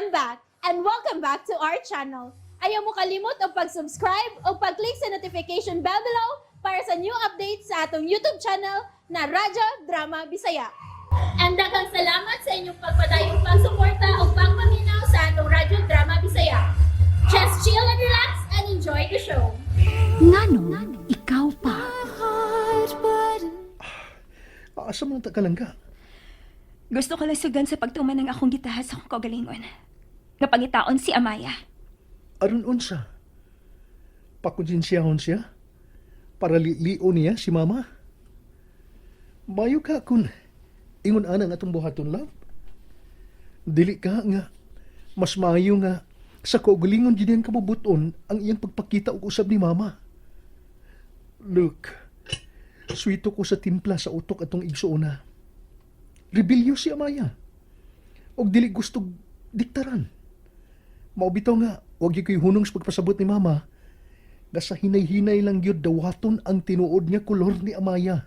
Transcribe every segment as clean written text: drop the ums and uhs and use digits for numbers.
I'm back and welcome back to our channel. Ayaw mo kalimot og pag-subscribe o pag-click sa notification bell below para sa new updates sa atong YouTube channel na Radyo Drama Bisaya. And daghang salamat sa inyong pagpadayong pagsuporta o pagpaminaw sa atong Radyo Drama Bisaya. Just chill and relax and enjoy the show. Nganong ikaw pa? Asa man ta kalangga? Gusto ko lang sugdan sa pagtuman ng akong gitaha sa akong kaugalingon. Nga pangitaon si Amaya. Aron unsa? Pakonsensyahon siya? Para lilio niya si mama? Mayo ka kun ingon ana nga atong buhaton, love. Dili ka nga mas maayo nga sa kaugalingon gid ang kabubuton ang iyang pagpakita og usab ni mama. Look, swito ko sa timpla sa utok atong igsuona. Rebelyo si Amaya. Og dili gusto diktaran. Mao bitaw nga, wag gyud ko'y hunong sa pagpasabot ni mama nga sa hinay-hinay lang gyud dawaton ang tinuod nga kolor ni Amaya.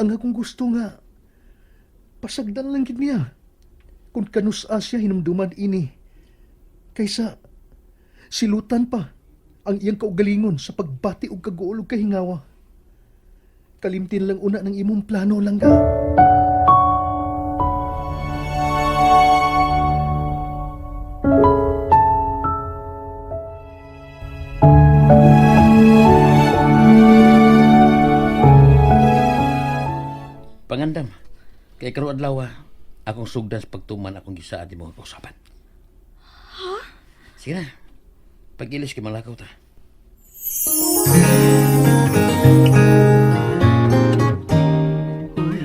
Ang akong gusto nga pasagdan lang gid niya. Kung kanus-a siya hinumduman ini kaysa silutan pa ang iyang kaugalingon sa pagbati og kaguol og kahingawa. Kalimtin lang una ng imong plano lang ga. Pangandam, kay karon adlaw akong sugdan sa pagtuman akong gisaad nimo nga usapan. Ha? Sige na. Pag-ilis kay malakaw ta. Uy,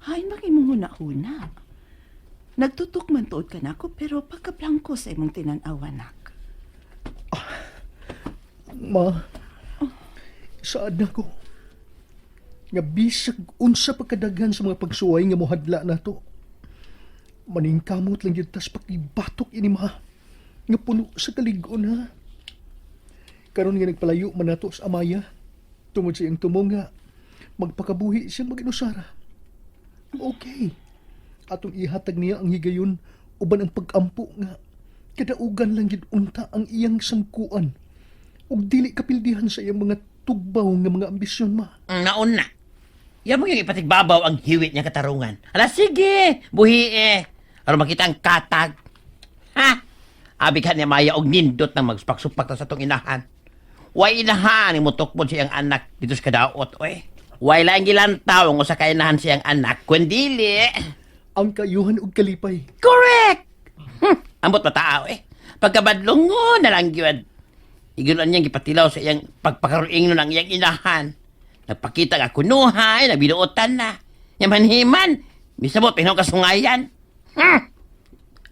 hain ba kay mong huna-huna? Nagtutok man tuod ka nako pero pagkablangko sa imong tinan-awan nak. Ma, saad na ko. Nga bisag unsa pagkadaghan sa mga pagsuway nga mohadla nato. Maningkamot lang yun tas pakibatok ini ma. Nga puno sa kalig-on ha. Karon nga nagpalayo man nato sa Amaya. Tungod sa iyang tumong nga magpakabuhi siyang mag-inusara. Okay. Atong ihatag niya ang higayon uban ang pag-ampo nga kadaugan lang gid unta ang iyang sangkuan ug dili kapildihan sa iyang mga tugbaw nga mga ambisyon ma. Naon na. Yan mo yung ipatigbabaw ang hiwit niya katarungan. Ala, sige, buhi eh. Aron makita ang katag. Ha? Abi ka niya maya og nindot nang magsupak-supak ta sa tong inahan. Way inahan ni mutukmod siyang anak dito sa kadaot, oy. Way laing gilantaw ang usa ka inahan siyang anak, kundili. Ang kayuhan ug kalipay. Correct! Ambot matao eh. Pagkabadlongo na lang yun. Igulan niyang gipatilaw sa iyang pagpakaruing nun ang iyang inahan. Nagpakita nga kunuhay, nagbinuotan na. Yamanhiman, misabot, pinaw kasungayan.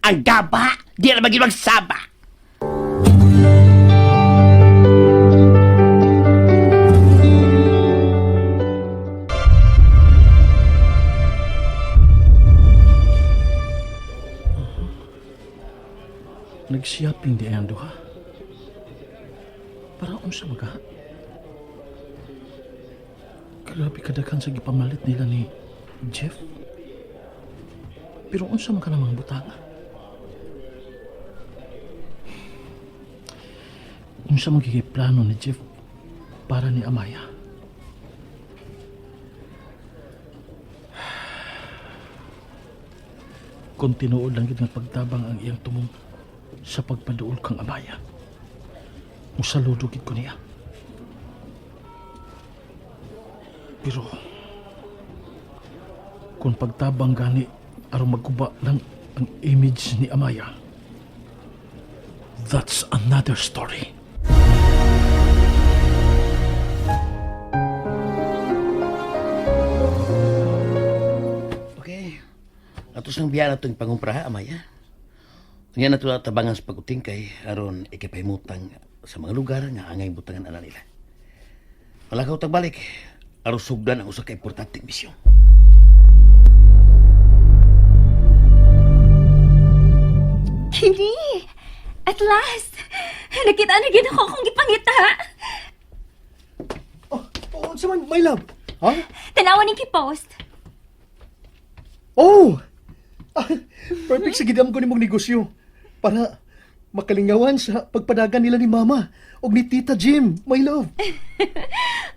Ang gaba, di na maging magsaba. Nag-shopping di ang duha. Para unsa maga? Grabe kadaghan sa gipamalit nila ni Jeff. Pero unsa man ka namang butanga? Unsa man gigay plano ni Jeff para ni Amaya? Kung tinuod lang gid nga pagtabang ang iyang tumong sa pagpaduol kang Amaya. Musaludo gid ko niya. Pero kung pagtabang gani aron magkuba lang ang image ni Amaya, that's another story. Okay. Atos nang biya na itong pangumpra, Amaya. Nga na ito tabangan sa pag-uting kay aron ikipahimutang sa mga lugar nga angay butangan ana nila. Wala ka balik. Aron sugdan ang usa ka importanteng misyon. Kini! At last! Nakita na gid ako akong gipangita. Oh, oh, unsa man my love? Ha? Tanawan ning post. Oh! Ah, Perfect sa gidam ko nimong negosyo. Para makalingawan sa pagpadagan nila ni Mama o ni Tita Jim, my love.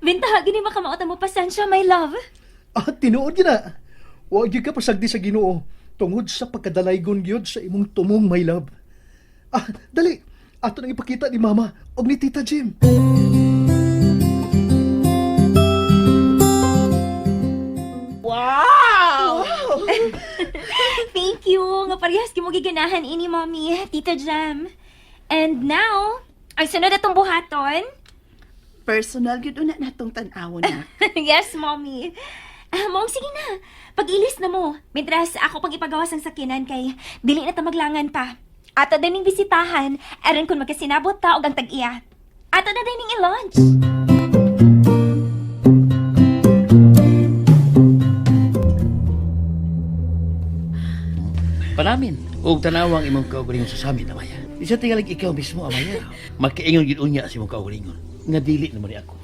Bintaha gini makamaot mo pasensya, my love. Ah, tinuod yun na. Huwag gyud ka pasagdi sa Ginoo tungod sa pagkadalaygon gyud sa imong tumong, my love. Ah, dali. Ato nang ipakita ni Mama o ni Tita Jim. Thank you. Nga parehas kimo giganahan ini, Mommy, Tita Jam. And now, ang sunod atong buhaton. Personal gyud una natong tan-awon na. Yes, Mommy. Ah, Mom, sige na. Pag-ilis na mo. Mientras ako pang ipagawas ang sakinan kay dili na ta maglangan pa. Ato din ning bisitahan, aron kung magkasinabot ta og ang tag-iya. Ato na din ning i-launch. Panamin, og tanawang imong kaugalingon sa samin, Amaya. Isa tingalig ikaw mismo, Amaya. Makaingon gid unya sa imong kaugalingon. Nga dili naman ni ako.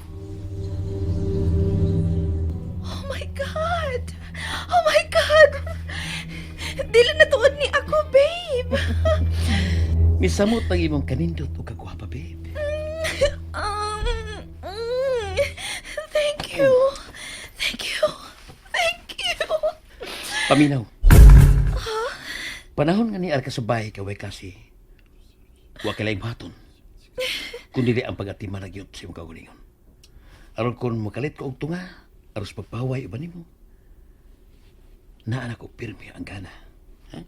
Oh my God! Oh my God! Dili na tuod ni ako, babe! Misamot ang imong kanindot og kagwapa, babe. Thank you. Thank you. Thank you. Paminaw. Panahon nga ni Arkasubay kay way kasi, wa kay laing buhaton. Kun dili ang pag-atima na gyud sa imong kaugalingon. Aron kon makalit ko og tunga, aros pagpaway uban nimo. Naa na ko pirmi ang gana. Ha?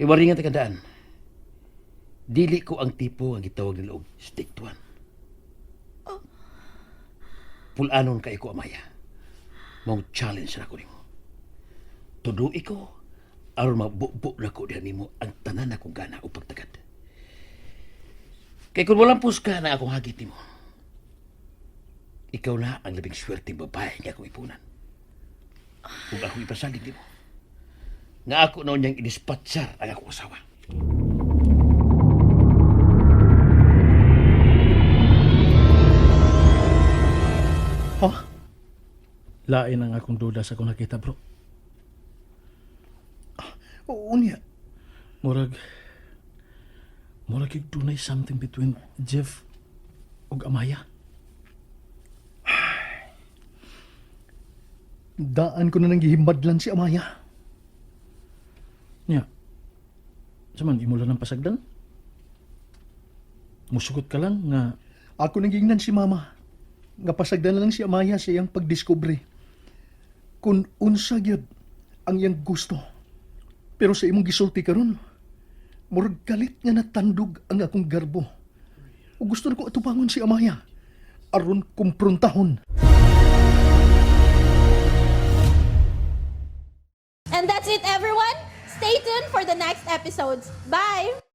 Iwaringan ta kandaan. Dili ko ang tipo ang gitawag nila og stick to one. Pulanon kay ko, Amaya. Mong challenge na ko nimo. Tudui ko aron mabubo na ko diha nimo ang tanan akong gana o pagtagad. Kay kung walang puska na akong hagit nimo, ikaw na ang labing swerteng babae nga akong ipunan. Ug akong ipasalig nimo. Nga ako na niyang idispatsar ang akong asawa. Ha? Lain ang akong duda sa akong nakita, bro. Oo niya. Murag yung dunay something between Jeff ug Amaya. Daan ko na nang gihimadlan si Amaya. Nya. Sa man imo lang ng pasagdan? Musugot ka lang nga Ako nang giingnan si Mama. Nga pasagdan na lang si Amaya sa iyang pagdiskubre. Kung unsa gyud ang iyang gusto. Pero sa imong gisulti karon, murag galit nga natandog ang akong garbo. O gusto na ko atubangon si Amaya. Aron kumpruntahon. And that's it, everyone. Stay tuned for the next episodes. Bye!